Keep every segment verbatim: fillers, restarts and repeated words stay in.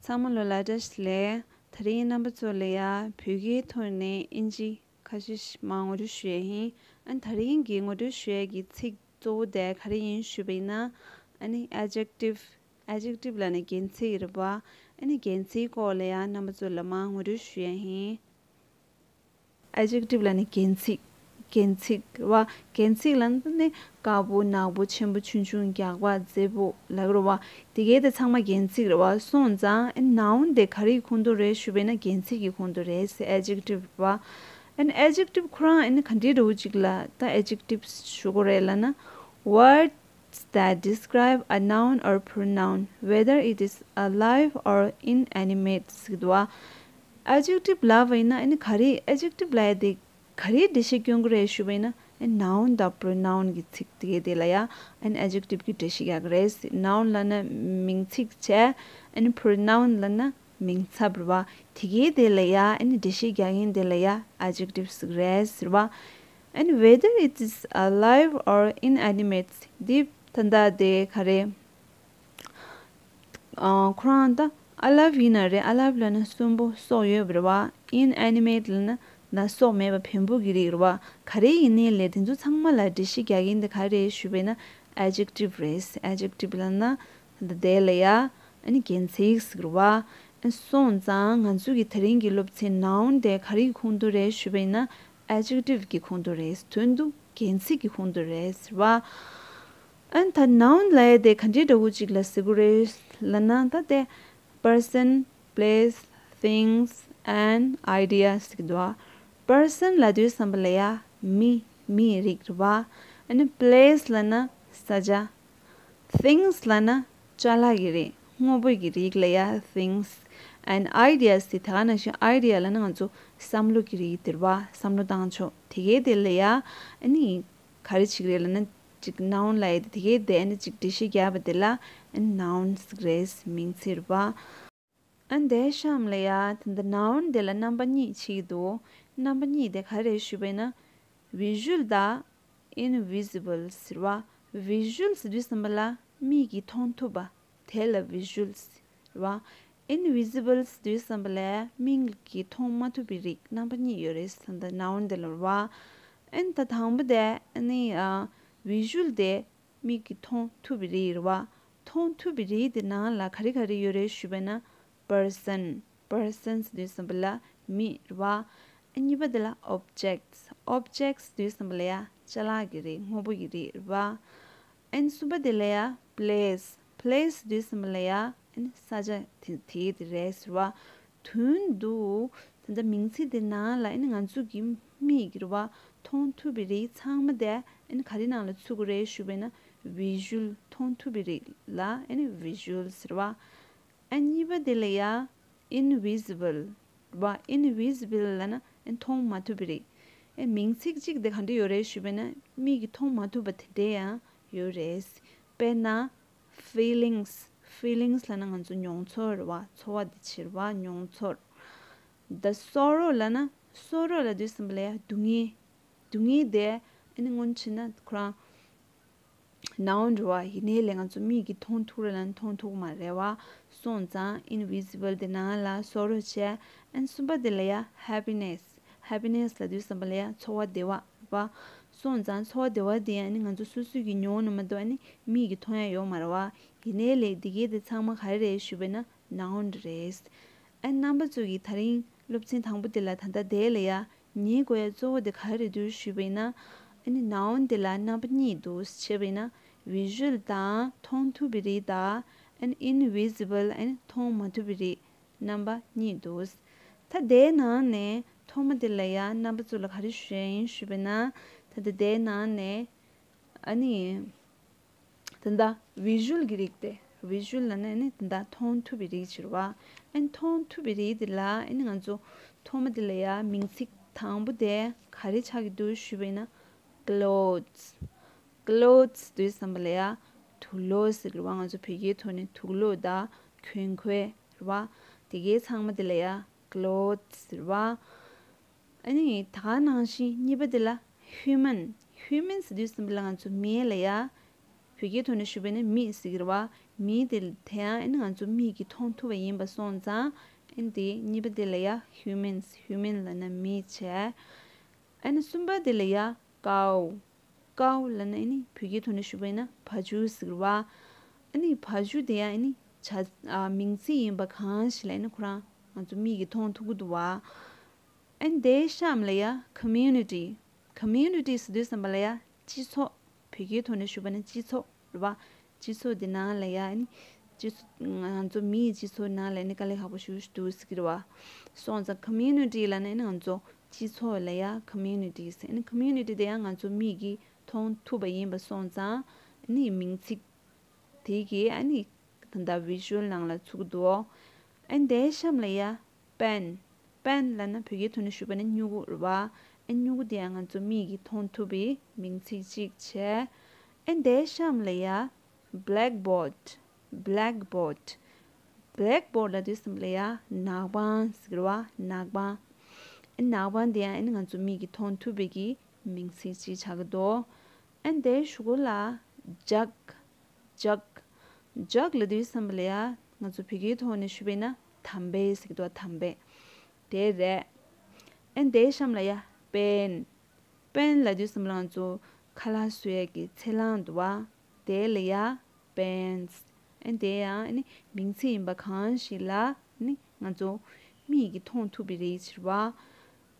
ཚང་མ་ལོ་ལ་བཀྲ་ཤིས་བདེ་ལེགས། དེ་རིང་རྣམ་པ་ཚོ་ལ་ཡ་བོད་སྐད་ཐོག་ནས་ཨིན་ཇི་ཁ་ཤས་མར་ངོ་སྤྲོད་ཞུ་ཡས་ཡིན། ཨ་ནི་དེ་རིང་གི་ངོ་སྤྲོད་ཞུ་ཡས་ཀྱི་ཚིག་གཙོ་བོ་དེ་ག་རེ་ཡིན་ཞུས་པ་ཡིན་ན། ཨ་ནི་adjective, adjective ལབ་ན་རྒྱན་ཚིག་རེད་པ། ཨ་ནི་རྒྱན་ཚིག་སྐོར་ལ་ཡ་རྣམ་པ་ཚོ་ལ་མར་ངོ་སྤྲོད་ཞུ་ཡས་ཡིན། adjective ལབ་ན་རྒྱན་ཚིག་རྒྱན་ཚིག་རེད་བ། རྒྱན་ཚིག་ལབ་ན་ནི་དཀར་པོ་ནག་པོ་ཆེན་པོ་ཆུང་ཆུང་རྒྱགས་པ་མཛེས་པོ་ལབ་ཀྱི་རེད་བ། དེ་གའི་དེ་ཚང་མ་རྒྱན་ཚིག་རེད་བ། སོང་ཙང་ཨ་ནི་noun དེ་ག་རེའི་ཁོངས་གཏོགས་རེད་ཞུས་པ་ཡིན་ན་རྒྱན་ཚིག་གི་ཁོངས་གཏོགས་རེད་ཟེར། adjective རེད་བ། ཨ་ནི་adjective ཁོ་རང་ཨ་ནི་ག་འདྲའི་འདྲ་བོ་ཅིག་ལ་ད་adjective ཞུ་དགོས་རེད་ལབ་ན། Word that describe a noun or pronoun, whether it is alive or inanimate ཟེར་གྱི་འདུག་བ། adjective ལབ་པ་ཡིན་ན་ཨ་ནི་ག་རེ་adjective ལབ་ཡ་དེ་ག་རེའི་འགྲེལ་བཤད་སྐྱོན་གྱི་རེད་ཞུས་པ་ཡིན་ན། ཨ་ནི་noun དང་pronoun གྱི་ཚིག་དེ་གའི་དེ་ལ་ཡ་ཨ་ནི་adjective གྱི་འགྲེལ་བཤད་རྒྱག་གི་རེད། noun ལབ་ན་མིང་ཚིག་བྱས། ཨ་ནི་pronoun ལབ་ན་མིང་ཚབ་རེད་བ། དེ་གའི་དེ་ལ་ཡ་ཨ་ནི་འགྲེལ་བཤད་རྒྱག་མཁན་དེ་ལ་ཡ་adjective ཟེར་གྱི་རེད་ཟེར་བ། And whether it is alive or inanimate འདི་ད་ལྟ་དེ་ག་རེ། ཨ་ཁོ་རང་ད་alive ཡིན་ན་རེད། alive ལབ་ན་གསོན་པོ་སྲོག་ཡོད་པ་རེད་བ། inanimate ལབ་ན་ད་སྲོག་མེད་པ་བེམ་པོ་གི་རིགས་རེད་བ། ག་རེ་ཡིན་ནའི་ལས་དེ་ཚོ་ཚང་མ་ལ་འགྲེལ་བཤད་རྒྱག་མཁན་དེ་ག་རེ་རེད་ཞུས་པ་ཡིན་ན་adjective རེད། adjective ལབ་ན་ད་དེ་ལ་ཡ་ཨ་ནི་རྒྱན་ཚིག་ཟེར་གྱི་རེད་བ། སོང་ཙང་ང་ཚོ་གི་དེ་རིང་གི་སློབ་ཚན་noun དེ་ག་རེ་གི་ཁོངས་གཏོགས་རེད་ཞུས་པ་ཡིན་ན་adjective གི་ཁོངས་གཏོགས་རེད། དོན་དུ་རྒྱན་ཚིག་གི་ཁོངས་གཏོགས་རེད་ཟེར་བ། ཨ་ནི་ད་noun ལབ་ཡ་དེ་ག་འདྲའི་འདྲ་བོ་ཅིག་ལ་ཟེར་གྱི་རེད་ལབ་ན། ད་དེ་person, place, things and ideas ཟེར་གྱི་འདུག་བ། person ལབ་དུས་ཙམ་པ་ལ་ཡ་མི་མིའི་རིགས་རེད་བ། ཨ་ནི་place ལབ་ན་ས་ཆ། things ལབ་ན་ཅ་ལག་གི་རིགས། དངོས་པོ་གི་རིགས་ལ་ཡ་things and ideas དེ་ད་ག་ནང་བཞིན་idea ལབ་ན་ང་ཚོ་བསམ་བློ་གི་རིགས་དེ་རེད་བ། བསམ་བློ་བཏང་ཕྱོགས་དེ་གའི་དེ་ལ་ཡ་ཨ་ནི་ག་རེ་བྱེད་ཀྱི་རེད་ལབ་ན། ཅིག་noun ལབ་ཡ་དེ་དེ་གའི་དེ་ཨ་ནི་ཅིག་འགྲེལ་བཤད་རྒྱག་པ་དེ་ལ་ཨ་ནི་noun ཟེར་གྱི་རེད། མིང་ཚིག་རེད་བ། ཨ་ནི་དེའི་གཤམ་ལ་ཡ་ད་ལྟ་noun དེ་ལ་རྣམ་པ་གཉིས་ཕྱེ་གི་འདུག་རྣམ་པ་གཉིས་དེ་ག་རེ་ཞུས་པ་ཡིན་ན། visual དང་invisible ཟེར་བ། visual ཟེར་དུས་ཙམ་པ་ལ་མིག་གིས་མཐོང་ཐུབ་པ་དེ་ལ་visual ཟེར་བ། invisible ཟེར་དུས་ཙམ་པ་ལ་མིག་གིས་མཐོང་མ་ཐུབ་པའི་རིགས། རྣམ་པ་གཉིས་ཡོད་རེད་ད་ལྟ་noun དེ་ལ་རེད་བ། ཨ་ནི་ད་དང་པོ་དེ་ཨ་ནི་ཨ་visual དེ་མིག་གིས་མཐོང་ཐུབ་པའི་རིགས་རེད་བ། མཐོང་ཐུབ་པའི་རིགས་དེ་ནང་ལ་ག་རེ་ག་རེ་ཡོད་རེད་ཞུས་པ་ན། person person ཟེར་དུས་ཙམ་པ་ལ་མི་རེད་བ། ཨ་གཉིས་པ་དེ་ལ་objects objects ཟེར་དུས་ཙམ་པ་ལ་ཡ་ཅ་ལག་གི་རིགས། དངོས་པོ་གི་རིགས་རེད་བ། ཨ་ནི་གསུམ་པ་དེ་ལ་ཡ་place place ཟེར་དུས་ཙམ་པ་ལ་ཡ་ཨ་ནི་ས་ཆ་དེ་དེའི་དེ་རེད་ཟེར་བ། དོན་དུ་ད་ལྟ་མིང་ཚིག་དེ་ནང་ལ་ཨ་ནི་ང་ཚོ་གི་མིག་གིས་རེད་བ། མཐོང་ཐུབ་པའི་རིགས་ཚང་མ་དེ་ཨ་ནི་ག་རེ་ནང་ལ་ཚུད་ཀྱི་རེད་ཞུས་པ་ཡིན་ན་visual མཐོང་ཐུབ་པའི་རིགས་ལ་ཨ་ནི་visual ཟེར་བ། ཨ་གཉིས་པ་དེ་ལ་ཡ་invisible རེད་བ། invisible ལབ་ན་ཨ་ནི་མཐོང་མ་ཐུབ་པའི་རིགས། ཨ་མིང་ཚིག་གཅིག་དེ་ག་འདྲ་ཡོད་རེད་ཞུས་པ་ཡིན་ན་མིག་གིས་མཐོང་མ་ཐུབ་པ་དེ་འདྲ་ཡང་ཡོད་རེད། དཔེར་ན། feelings feelings ལབ་ན་ང་ཚོ་མྱོང་ཚོར་རེད་བ། ཚོར་བ་དེ་ཕྱིར་བ་མྱོང་ཚོར། the sorrow ལབ་ན་sorrow ལབ་དུས་ཙམ་པ་ལ་ཡ་སྡུག་བསྔལ། སྡུག་བསྔལ་དེ་ཨ་ནི་སྔོན་ཕྱིན་ན་ཁོ་རང་noun རེད་བ། ཡིན་ནའི་ལས་ང་ཚོ་མིག་གིས་མཐོང་ཐུབ་རེད་ལབ་ན་མཐོང་ཐུབ་མ་རེད་བ། སོང་ཙང་invisible དེ་ནང་ལ་sorrow བྱས། ཨ་ནི་གསུམ་པ་དེ་ལ་ཡ་happiness happiness ལབ་དུས་ཙམ་པ་ལ་ཡ་ཚོར་བ་བདེ་བ་རེད་བ། སོང་ཙང་ཚོར་བ་བདེ་བ་དེ་ཡང་ནི་ང་ཚོ་སོ་སོ་གིས་མྱོང་ན་མ་གཏོགས་ཨ་ནི་མིག་གིས་མཐོང་ཡ་ཡོད་མ་རེད་བ། ཡིན་ནའི་ལས་འདི་གའི་དེ་ཚང་མ་ག་རེ་རེད་ཞུས་པ་ན་noun རེད། ཨ་ནི་རྣམ་པ་ཚོ་གིས་དེ་རིང་སློབ་ཚན་དང་པོ་དེ་ལ་ད་ལྟ་དེ་ལ་ཡ་ཉན་དགོས་ཡ་གཙོ་བོ་དེ་ག་རེ་རེད་འདུག་ཞུས་པ་ཡིན་ན། ཨ་ནི་noun དེ་ལ་རྣམ་པ་གཉིས་འདུག་ཞེས་པ་ཡིན་ན་visual དང་མཐོང་ཐུབ་པའི་རིགས་དང་། ཨ་ནི་invisible ཨ་ནི་མཐོང་མ་ཐུབ་པའི་རིགས། རྣམ་པ་གཉིས་འདུག་ད་དེའི་ནང་ནས་ཐོག་མ་དེ་ལ་ཡ་རྣམ་པ་ཚོ་ལ་ག་རེ་ཞུ་ཡ་ཡིན་ཞུས་པ་ན། ད་ལྟ་དེའི་ནང་ནས་ཨ་ནི་ད་ལྟ་visual གི་རིགས་དེ། visual ལབ་ན་ཨ་ནི་ད་ལྟ་མཐོང་ཐུབ་པའི་རིགས་ཕྱིར་བ། ཨ་ནི་མཐོང་ཐུབ་པའི་རིགས་དེ་ལ་ཨ་ནི་ང་ཚོ་ཐོག་མ་དེ་ལ་ཡ་མིང་ཚིག་དང་པོ་དེ་ག་རེ་ཆགས་ཀྱི་འདུག་ཞུས་པ་ཡིན་ན། clothes clothes དུས་ཙམ་པ་ལ་ཡ་དུག་ལོག་ཟེར་གི་རེད་བ། ང་ཚོ་བོད་སྐད་ཐོག་ནས་དུག་ལོག་དང་གྱོན་གོས་རེད་བ། དེ་གའི་ཚང་མ་དེ་ལ་ཡ་clothes ཟེར་བ། ཨ་ནི་ད་ག་ནང་བཞིན་གཉིས་པ་དེ་ལ་human human ཟེར་དུས་ཙམ་པ་ལ་ང་ཚོ་མི་ལ་ཡ་བོད་སྐད་ཐོག་ནས་ཞུས་པ་ཡིན་ན་མི་ཟེར་གི་རེད་བ། མི་དེ་དེ་ཡང་ཨ་ནི་ང་ཚོ་མིག་གིས་མཐོང་ཐུབ་པ་ཡིན་པ་སོང་ཙང་། ཨ་ནི་དེ་གཉིས་པ་དེ་ལ་ཡ་humans, human ལབ་ན་མི་བྱས། ཨ་ནི་གསུམ་པ་དེ་ལ་ཡ་cow, cow ལབ་ན་ཨ་ནི་བོད་སྐད་ཐོག་ནས་ཞུས་པ་ཡིན་ན་བ་ཕྱུགས་ཟེར་བ། ཨ་ནི་བ་ཕྱུགས་དེ་ཡང་ཨ་ནི་བྱ་ཨ་མིང་ཚིག་ཡིན་པ་གང་ཞིག་ལ་ཨ་ནི་ཁོ་རང་ང་ཚོ་མིག་གིས་མཐོང་ཐུབ་ཀྱི་འདུག་བ། ཨ་ནི་དེའི་གཤམ་ལ་ཡ་community, community ཟེར་དུས་ཙམ་པ་ལ་ཡ་སྤྱི་ཚོགས། བོད་སྐད་ཐོག་ནས་ཞུས་པ་ན་སྤྱི་ཚོགས་རེད་བ། སྤྱི་ཚོགས་འདི་ནང་ལ་ཡ་ཨ་ནི་སྤྱི་ཚོགས། ང་ཚོ་མིའི་སྤྱི་ཚོགས་ནང་ལ་ཨ་ནི་དཀའ་ལས་ཁག་པོ་ཞེ་པོ་ཞིག་འདུག་ཟེར་གྱི་རེད་བ། སོང་ཙང་community ལབ་ན་ཨ་ནི་ང་ཚོ་སྤྱི་ཚོགས་ལ་ཡ་community ཟེར། ཨ་ནི་community དེ་ཡང་ང་ཚོ་མིག་གིས་མཐོང་ཐུབ་པ་ཡིན་པ་སོང་ཙང་ཨ་ནི་མིང་ཚིག་དེ་གི་ཨ་ནི་ད་ལྟ་visual ནང་ལ་ཚུད་ཀྱི་འདུག་ཨ་ནི་དེའི་གཤམ་ལ་ཡ་pen, pen ལབ་ན་བོད་སྐད་ཐོག་ནས་ཞུས་པ་ན་སྨྱུ་གུ་རེད་བ། ཨ་སྨྱུ་གུ་དེ་ཡང་ང་ཚོ་མིག་གིས་མཐོང་ཐུབ་པའི་མིང་ཚིག་ཅིག་བྱས། ཨ་ནི་དེའི་གཤམ་ལ་ཡ་blackboard, blackboard, blackboard ལབ་དུས་ཙམ་པ་ལ་ཡ་ནག་པང་ཟེར་གྱི་རེད་བ། ནག་པང་། ཨ་ནག་པང་དེ་ཡང་ཨ་ནི་ང་ཚོ་མིག་གིས་མཐོང་ཐུབ་པའི་གི་མིང་ཚིག་ཅིག་ཆགས་ཀྱི་འདུག་ཨ་ནི་དེའི་གཞུག་གུ་ལ་jug, jug, jug ལབ་དུས་ཙམ་པ་ལ་ཡ་ང་ཚོ་བོད་སྐད་ཐོག་ནས་ཞུས་པ་ཡིན་ན་དམ་བེ་ཟེར་གྱི་འདུག་དམ་བེ། དེ་རེད། ཨ་ནི་དེའི་གཤམ་ལ་ཡ་pen, pen ལབ་དུས་ཙམ་པ་ལ་ང་ཚོ་ཁ་ལག་བཟོ་ཡས་ཀྱི་ཚལ་སླང་འདུག་བ། དེ་ལ་ཡ་pens། ཨ་ནི་དེ་ཡང་ཨ་ནི་མིང་ཚིག་ཡིན་པ་གང་ཞིག་ལ་ཨ་ནི་ང་ཚོ་མིག་གིས་མཐོང་ཐུབ་པའི་རིགས་ཅིག་རེད་བ།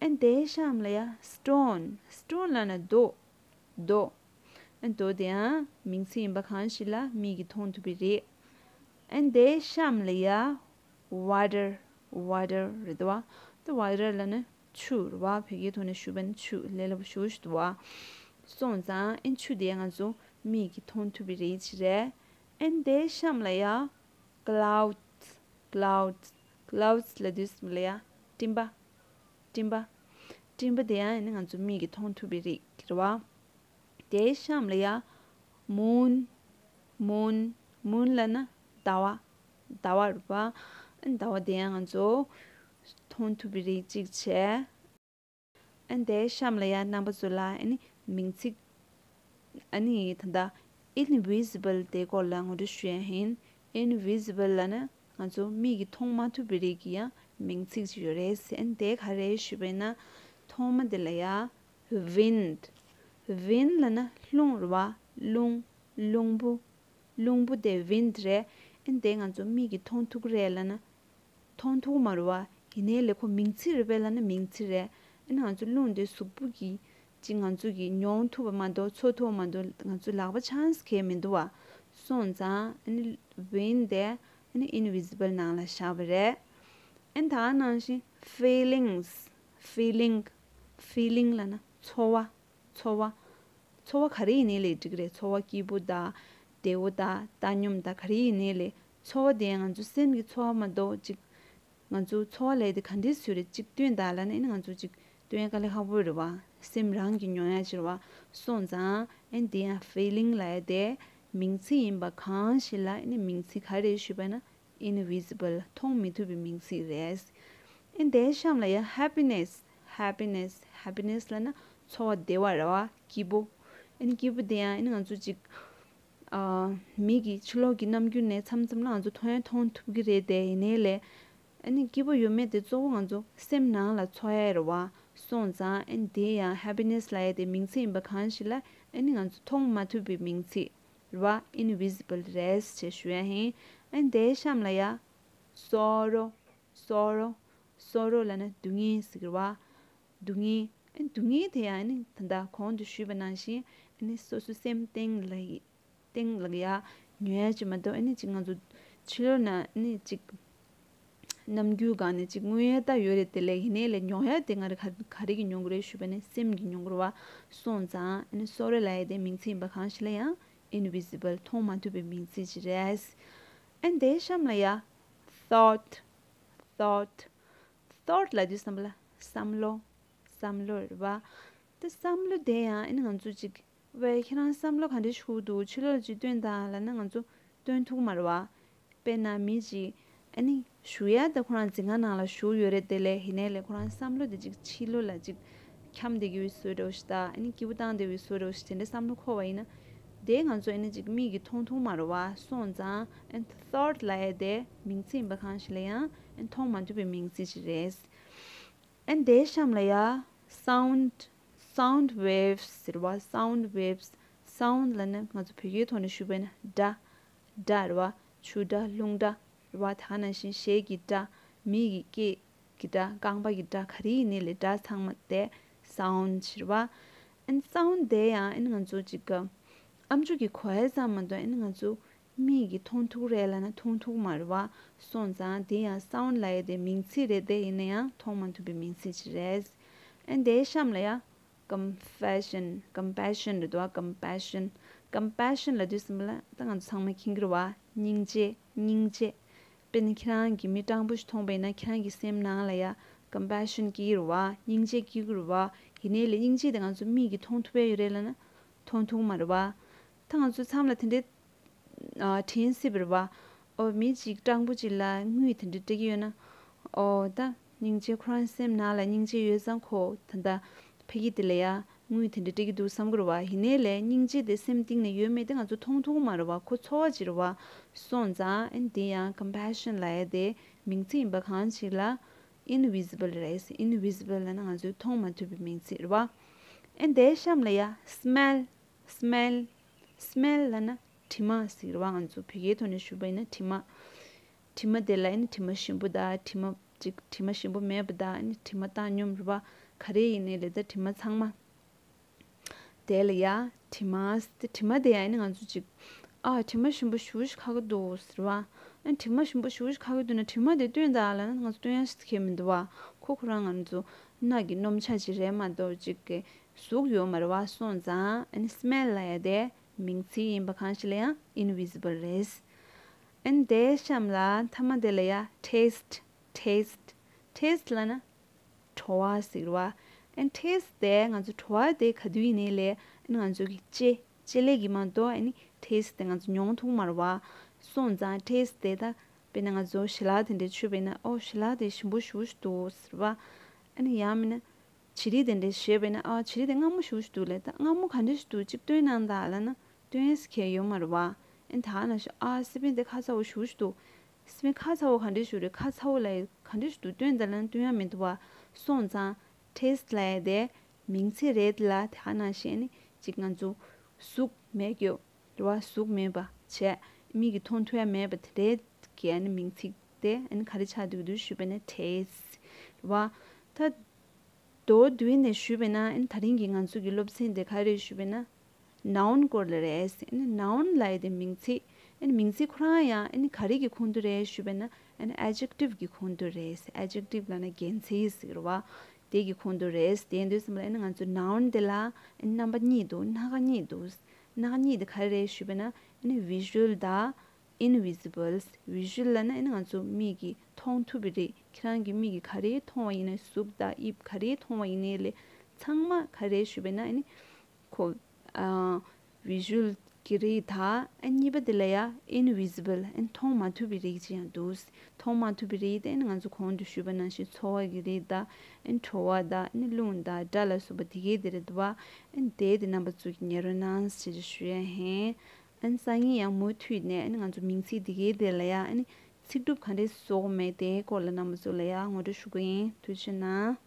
ཨ་ནི་དེའི་གཤམ་ལ་ཡ་stone, stone ལབ་ན་རྡོ། རྡོ། ཨ་ནི་རྡོ་དེ་ཡང་མིང་ཚིག་ཡིན་པ་གང་ཞིག་ལ་མིག་གིས་མཐོང་ཐུབ་པའི་རེད། ཨ་ནི་དེའི་གཤམ་ལ་ཡ་water, water རེད་དོ། ད་water ལབ་ན་ཆུ་རེད་བ། བོད་སྐད་ཐོག་ནས་ཞུས་པ་ན་ཆུ་ལས་སླ་པོ་ཞེ་པོ་ཞིག་འདུག་བ། སོང་ཙང་ཨ་ནི་ཆུ་དེ་ང་ཚོ་མིག་གིས་མཐོང་ཐུབ་པའི་རིགས་ཅིག་རེད། ཨ་ནི་དེའི་གཤམ་ལ་ཡ་clouds, clouds, clouds ལབ་དུས་ཙམ་ལ་ཡ་སྤྲིན་པ། སྤྲིན་པ། སྤྲིན་པ་དེ་ཡང་ཨ་ནི་ང་ཚོ་མིག་གིས་མཐོང་ཐུབ་པའི་རིགས་རེད་བ། དེའི་གཤམ་ལ་ཡ་moon, moon, moon ལབ་ན་ཟླ་བ། ཟླ་བ་རེད་བ། ཨ་ནི་ཟླ་བ་དེ་ཡང་ང་ཚོ་མཐོང་ཐུབ་པའི་རིགས་གཅིག་བྱས། ཨ་ནི་དེའི་གཤམ་ལ་ཡ་རྣམ་པ་ཚོ་ལ་ཨ་ནི་མིང་ཚིག་ཨ་ནི་ད་ལྟ་invisible དེའི་སྐོར་ལ་ངོ་སྤྲོད་ཞུ་ཡ་ཡིན། invisible ལབ་ན་ང་ཚོ་མིག་གིས་མཐོང་མ་ཐུབ་པའི་རིགས་ཀྱི་ཡང་མིང་ཚིག་ཅིག་ཡོད་རེད་ཟེར། ཨ་ནི་དེ་ག་རེ་ཞུས་པ་ཡིན་ན། ཐོག་མ་དེ་ལ་ཡ་wind, wind ལབ་ན་རླུང་རེད་བ། རླུང་། རླུང་བུ། རླུང་བུ་དེ་wind རེད། ཨ་ནི་དེ་ང་ཚོ་མིག་གིས་མཐོང་ཐུབ་ཀྱི་རེད་ལབ་ན་མཐོང་ཐུབ་མ་རེད་བ། ཡིན་ནའི་ལས་ཁོ་མིང་ཚིག་རེད་པས་ལབ་ན་མིང་ཚིག་རེད། ཨ་ནི་ང་ཚོ་རླུང་དེ་གཟུགས་པོ་གིས་ཅིག་ང་ཚོ་གིས་མྱོང་ཐུབ་པ་མ་གཏོགས་ཚོར་ཐུབ་པ་མ་གཏོགས་ང་ཚོ་ལག་པ་འཆང་ས་གང་ཡང་མི་འདུག་བ། སོང་ཙང་ཨ་ནི་wind དེ་ཨ་ནི་invisible ནང་ལ་བཞག་པ་རེད། ཨ་ནི་ད་ག་ནང་བཞིན་feelings, feeling, feeling ལབ་ན་ཚོར་བ། ཚོར་བ། ཚོར་བ་ག་རེ་ཡིན་ནའི་ལས་འགྲིག་གི་རེད། ཚོར་བ་སྐྱིད་པོ་དང་བདེ་བོ་དང་བཏང་སྙོམས་དང་ག་རེ་ཡིན་ནའི་ལས། ཚོར་བ་དེ་ང་ཚོ་སེམས་ཀྱི་ཚོར་བ་མ་གཏོགས་ཅིག་ང་ཚོ་ཚོར་བ་ལབ་ཡ་དེ་ག་འདྲས་བཟོས་རེད། ཅིག་སྟོན་དང་ལབ་ན་ཨ་ནི་ང་ཚོ་ཅིག་སྟོན་ཡ་དཀའ་ལས་ཁག་པོ་རེད་བ། སེམས་རང་གིས་མྱོང་ཡ་ཅིག་རེད་བ། སོང་ཙང་ཨ་ནི་དེ་ཡང་feeling ལབ་ཡ་དེ་མིང་ཚིག་ཡིན་པ་གང་ཞིག་ལ་ཨ་ནི་མིང་ཚིག་ག་རེ་ཞུས་པ་ན་invisible མཐོང་མི་ཐུབ་པའི་མིང་ཚིག་རེད། ཨ་ནི་དེའི་གཤམ་ལ་ཡ་happiness, happiness, happiness ལབ་ན་ཚོར་བ་བདེ་བ་རེད་བ། སྐྱིད་པོ། ཨ་ནི་སྐྱིད་པོ་དེ་ཡང་ཨ་ནི་ང་ཚོ་ཅིག་ཨ། མིག་གིས་ཕྱི་ལོགས་ཀྱི་རྣམ་འགྱུར་ནས་མཚམས་མཚམས་ལ་ང་ཚོ་མཐོང་ཡང་མཐོང་ཐུབ་ཀྱི་རེད་དེ། ཡིན་ནའི་ལས་ཨ་ནི་སྐྱིད་པོ་ཡོད་མེད་དེ་གཙོ་བོ་ང་ཚོ་སེམས་ནང་ལ་ཚོར་ཡ་རེད་བ། སོང་ཙང་ཨ་ནི་དེ་ཡང་happiness ལབ་ཡ་དེ་མིང་ཚིག་ཡིན་པ་གང་ཞིག་ལ་ཨ་ནི་ང་ཚོ་མཐོང་མ་ཐུབ་པའི་མིང་ཚིག་རེད་བ། invisible རེད་ཅེས་ཞུ་ཡ་ཡིན། ཨ་ནི་དེའི་གཤམ་ལ་ཡ་sorrow, sorrow, sorrow ལབ་ན་སྡུག་བསྔལ་ཟེར་གི་རེད་བ། སྡུག་བསྔལ། ཨ་ནི་སྡུག་བསྔལ་དེ་ཡང་ཨ་ནི་ད་ལྟ་གོང་དུ་ཞུས་པ་ནང་བཞིན་ཨ་ནི་སོ་སོའི་སེམས་སྟེང་ལ་ཡི་སྟེང་ལ་ཡ་མྱོང་ཡ་ཅིག་མ་གཏོགས་ཨ་ནི་ཅིག་ང་ཚོ་ཕྱི་ལོགས་ན་ཨ་ནི་ཅིག་རྣམ་འགྱུར་སྒང་ནས་ཅིག་མངོན་ཡ་ད་ཡོད་རེད་དེ་ལས། ཡིན་ནའི་ལས་མྱོང་ཡ་དེ་ང་རང་ག་ག་རེ་གིས་མྱོང་གི་རེད་ཞུས་པ་ན་སེམས་ཀྱིས་མྱོང་གི་རེད་བ། སོང་ཙང་ཨ་ནི་sorrow ལབ་ཡ་དེ་མིང་ཚིག་ཡིན་པ་གང་ཞིག་ལ་ཡང་invisible མཐོང་མ་ཐུབ་པའི་མིང་ཚིག་ཅིག་རེད། ཨ་ནི་དེའི་གཤམ་ལ་ཡ་thought, thought, thought ལབ་དུས་ཙམ་པ་ལ་བསམ་བློ། བསམ་བློ་རེད་བ། དེ་བསམ་བློ་དེ་ཡང་ཨ་ནི་ང་ཚོ་ཅིག་ཝེ་ཁྱེད་རང་བསམ་བློ་ག་འདྲ་ཤོར་འདུག་ཕྱི་ལོགས་ལ་ཅིག་སྟོན་དང་ལབ་ན་ང་ཚོ་སྟོན་ཐུབ་མ་རེད་བ། དཔེར་ན་མི་ཅིག་ཨ་ནི་བཞུགས་ཡ་ད་ཁོ་རང་འཛིན་ཁང་ནང་ལ་བཞུགས་ཡོད་རེད་དེ་ལས། ཡིན་ནའི་ལས་ཁོ་རང་བསམ་བློ་དེ་ཅིག་ཕྱི་ལོགས་ལ་ཅིག་འཁྱམས་བསྡད་ཀྱི་ཡོད་བཟོ་འདྲ་བོ་ཞིག་དང་ཨ་ནི་སྐྱིད་པོ་བཏང་བསྡད་ཡོད་བཟོ་འདྲ་བོ་ཞིག་དེ་འདྲ་བསམ་བློ་འཁོར་བ་ཡིན་ན། དེ་ང་ཚོ་ཨེ་ནི་ཅིག་མིག་གིས་མཐོང་ཐུབ་མ་རེད་བ། སོང་ཙང་ཨེ་ནི་thought་ལབ་ཡ་དེ་མིང་ཚིག་ཡིན་པ་གང་ཞིག་ལ་ཡང་ཨེ་ནི་མཐོང་མ་ཐུབ་པའི་མིང་ཚིག་ཅིག་རེད། ཨེ་ནི་དེའི་གཤམ་ལ་ཡ་sound, sound waves་ཟེར་བ། Sound waves, sound་ལབ་ན་ང་ཚོ་བོད་སྐད་ཐོག་ནས་ཞུས་པ་ཡིན་ན་སྒྲ། སྒྲ་རེད་བ། ཆུ་སྒྲ། རླུང་སྒྲ་རེད་བ། དེ་ནང་བཞིན་གཞས་ཀྱི་སྒྲ། མི་ཡི་སྐད་ཀྱི་སྒྲ། རྐང་པ་གི་སྒྲ། ག་རེ་ཡིན་ནའི་ལས་སྒྲ་ཚང་མ་དེ་sound་ཟེར་བ། ཨེ་ནི་sound་དེ་ཡང་ཨེ་ནི་ང་ཚོ་ཅིག་ག་ཨམ་ཅོག་གིས་གོ་ཡ་ཙམ་མ་གཏོགས་ཨེ་ནི་ང་ཚོ་མིག་གིས་མཐོང་ཐུབ་རེད་ལབ་ན་མཐོང་ཐུབ་མ་རེད་བ། སོང་ཙང་དེ་ཡང་sound་ལབ་ཡ་དེ་མིང་ཚིག་རེད། དེ་ཡིན་ན་ཡང་མཐོང་མ་ཐུབ་པའི་མིང་ཚིག་ཅིག་རེད། ཨེ་ནི་དེའི་གཤམ་ལ་ཡ་compassion, compassion་རེད་འདུག་བ། Compassion, compassion་ལབ་དུས་ཙམ་པ་ལ་ད་ང་ཚོ་ཚང་མས་མཁྱེན་གྱི་རེད་བ། སྙིང་རྗེ། སྙིང་རྗེ། དཔེར་ན་ཁྱེད་རང་གིས་མི་སྤྲང་པོ་ཞིག་མཐོང་པ་ཡིན་ན་ཁྱེད་རང་གི་སེམས་ནང་ལ་ཡ་compassion་སྐྱེ་གི་རེད་བ། སྙིང་རྗེ་སྐྱེ་གི་རེད་བ། ཡིན་ནའི་ལས་སྙིང་རྗེ་དེ་ང་ཚོ་མིག་གིས་མཐོང་ཐུབ་ཡ་ཡོད་རེད་ལབ་ན་མཐོང་ཐུབ་མ་རེད་བ། ད་ང་ཚོ་མཚམས་ལ་དེ་འདྲའི་ཨ་དྲན་སྲིད་པ་རེད་བ། ཨོ་མི་གཅིག་སྤྲང་པོ་གཅིག་ལ་དངུལ་དེ་འདྲ་སྤྲད་ཀྱི་ཡོད་ན། ཨོ་ད་སྙིང་རྗེ། ཁོ་རང་སེམས་ནང་ལ་སྙིང་རྗེ་ཡོད་ཙང་ཁོ་ད་ལྟ་ཕ་གི་དེ་ལ་ཡ་དངུལ་དེ་འདྲ་སྤྲད་ཀྱི་འདུག་བསམ་གྱི་རེད་བ། ཡིན་ནའི་ལས་སྙིང་རྗེ་དེ་སེམས་གཏིང་ནས་ཡོད་མེད་དེ་ང་ཚོ་མཐོང་ཐུབ་མ་རེད་བ། ཁོ་ཚོར་བ་ཅིག་རེད་བ། སོང་ཙང་ཨེ་ནི་དེ་ཡང་compassion་ལབ་ཡ་དེ་མིང་ཚིག་ཡིན་པ་གང་ཞིག་ལ་invisible་རེད། Invisible་ལབ་ན་ང་ཚོས་མཐོང་མ་ཐུབ་པའི་མིང་ཚིག་རེད་བ། ཨེ་ནི་དེའི་གཤམ་ལ་ཡ་smell, smell, smell་ལབ་ན་དྲི་མ་ཟེར་བ། ང་ཚོ་བོད་སྐད་ཐོག་ནས་ཞུས་པ་ཡིན་ན་དྲི་མ། དྲི་མ་དེ་ལ་ཨེ་ནི་དྲི་མ་ཞིམ་པོ་དང་དྲི་མ་ཅིག་དྲི་མ་ཞིམ་པོ་མེད་པ་དང་ཨེ་ནི་དྲི་མ་བཏང་སྙོམས་རེད་བ། ག་རེ་ཡིན་ནའི་ལས་ད་དྲི་མ་ཚང་མ། དེ་ལ་ཡ་དྲི་མ་ཟེར་ཏེ་དྲི་མ་དེ་ཡང་ཨེ་ནི་ང་ཚོ་ཅིག་ཨ་དྲི་མ་ཞིམ་པོ་ཞེ་པོ་ཞིག་ཁ་གི་འདུག་ཟེར་བ། ཨ་དྲི་མ་ཞིམ་པོ་ཞེ་པོ་ཞིག་ཁ་གི་འདུག་ན་དྲི་མ་དེ་སྟོན་དང་ལབ་ན་ང་ཚོ་སྟོན་ཡ་ཞིག་ཁེལ་མི་འདུག་བ། ཁོ་ཁོ་རང་ང་ཚོ་སྣ་གི་སྣུམ་ཆ་ཅིག་རེད་མ་གཏོགས་ཅིག་གི་གཟུགས་ཡོད་མ་རེད་བ། སོང་ཙང་ཨ་ནི་smell་ལབ་ཡ་དེ་མིང་ཚིག་ཡིན་པ་གང་ཞིག་ལ་ཡང་invisible་རེད། ཨ་ནི་དེའི་གཤམ་ལ་མཐའ་མ་དེ་ལ་ཡ་taste, taste, taste་ལབ་ན་བྲོ་བ་ཟེར་བ། ཨ་ནི་taste་དེ་ང་ཚོ་བྲོ་བ་དེ་ག་དུས་ཡིན་ནའི་ལས་ཨ་ནི་ང་ཚོ་གི་ལྕེ་ལྕེ་ལས་ཀྱི་མ་གཏོགས་ཨ་ནི་taste་དེ་ང་ཚོ་མྱོང་ཐུབ་མ་རེད་བ། སོང་ཙང་taste་དེ་ད་དཔེར་ན་ང་ཚོ་ཞལ་ལག་དེ་འདྲ་མཆོད་པ་ཡིན་ན་ཨོ་ཞལ་ལག་དེ་ཞིམ་པོ་ཞེ་པོ་ཞིག་འདུག་ཟེར་བ། ཨ་ནི་ཡང་མིན་ན་བྱི་རིལ་དེ་འདྲ་བཞེས་པ་ཡིན་ན་ཨ་བྱི་རིལ་དེ་མངར་མོ་ཞེ་པོ་ཞིག་འདུག་ལབ། ད་མངར་མོ་ག་འདྲ་ཞིག་འདུག་ཅིག་སྟོན་གནང་དང་ལབ་ན་སྟོན་ཡས་ཁེལ་ཡོད་མ་རེད་བ། ཨ་ནི་ད་ནང་བཞིན་ཨ་སི་པན་དེ་ཁ་ཚ་བོ་ཞེ་པོ་ཞིག་འདུག་སི་པན་ཁ་ཚ་བོ་ག་འདྲ་ཞིག་རེད། ཁ་ཚ་བོ་ལ་ག་འདྲ་ཞིག་འདུག་སྟོན་དང་ལབ་ན་སྟོན་ཡ་མི་འདུག་བ། སོང་ཙང་taste་ལབ་ཡ་དེ་མིང་ཚིག་རེད་ལ་དེ་ག་ནང་བཞིན་ནི་ཅིག་ང་ཚོ་གཟུགས་མེད་རྒྱུ་རེད་བ། གཟུགས་མེད་པ་བྱས་མིག་གིས་མཐོང་ཐུབ་ཡ་མེད་པ་དེ་རེད་ཀྱི་ཨ་ནི་མིང་ཚིག་དེ་ཨ་ནི་ག་རེ་ཆགས་འདུག་འདུག་ཞུས་པ་ན་taste་རེད་བ། ད་མདོར་བསྡུས་ནས་ཞུས་པ་ན་ཨ་ནི་ད་རིང་གི་ང་ཚོ་གི་སློབ་ཚན་དེ་ག་རེ་ཞུས་པ་ན། noun་སྐོར་ལ་རེད། ཨ་ནི་noun་ལབ་ཡ་དེ་མིང་ཚིག་ཨ་ནི་མིང་ཚིག་ཁོ་རང་ཡང་ཨ་ནི་ག་རེ་གི་ཁོངས་གཏོགས་རེད་ཞུས་པ་ན་ཨ་ནི་adjective་གི་ཁོངས་གཏོགས་རེད། adjective་ལབ་ན་རྒྱན་ཚིག་ཟེར་བ། དེ་གི་ཁོངས་གཏོགས་རེད། དེ་ཡིན་དུས་ཙམ་ལ་ཨ་ནི་ང་ཚོ་noun་དེ་ལ་ཨ་ནི་རྣམ་པ་གཉིས་འདུག་སྣ་ཁ་གཉིས་འདུག་སྣ་ཁ་གཉིས་དེ་ག་རེ་རེད་ཞུས་པ་ན་ཨ་ནི་visual་དང་invisible། visual་ལབ་ན་ཨ་ནི་ང་ཚོ་མིག་གིས་མཐོང་ཐུབ་པའི་རིགས། ཁྱེད་རང་གི་མིག་གིས་ག་རེ་མཐོང་བ་ཡིན་ནའི་གཟུགས་དང་དབྱིབས་ག་རེ་མཐོང་བ་ཡིན་ནའི་ལས་ཚང་མ་ག་རེ་ཞུས་པ་ན་ཨ་ནི་ཁོ་ཨ་visual་གི་རིགས་དང་ཨ་གཉིས་པ་དེ་ལ་ཡ་invisible་ཨ་ནི་མཐོང་མ་ཐུབ་པའི་རིགས་ཅིག་ཡང་འདུག་མཐོང་མ་ཐུབ་པའི་རིགས་དེ་ཨ་ནི་ང་ཚོ་གོང་དུ་ཞུས་པ་ནང་བཞིན་ཚོར་བ་གི་རིགས་དང་ཨ་ནི་བྲོ་བ་དང་ཨ་ནི་རླུང་དང་སྒྲ་ལ་སོགས་པ་དེ་གའི་དེ་རེད་འདུག་བ། ཨ་ནི་དེའི་དེ་རྣམ་པ་ཚོ་གི་ཉན་རོགས་གནང་ཞེས་ཞུ་ཡ་ཡིན། ཨ་ནི་སང་ཉིན་ཡང་མུ་མཐུད་ནས་ཨ་ནི་ང་ཚོ་མིང་ཚིག་འདི་གའི་དེ་ལ་ཡང་ཨ་ནི་ཚིག་གྲུབ་ག་འདྲས་བཟོ་དགོས་མེད་དེའི་སྐོར་ལ་རྣམ་པ་ཚོ་ལ་ཡང་ངོ་སྤྲོད་ཞུ་གི་ཡིན། ཐུགས་རྗེ་གནང་།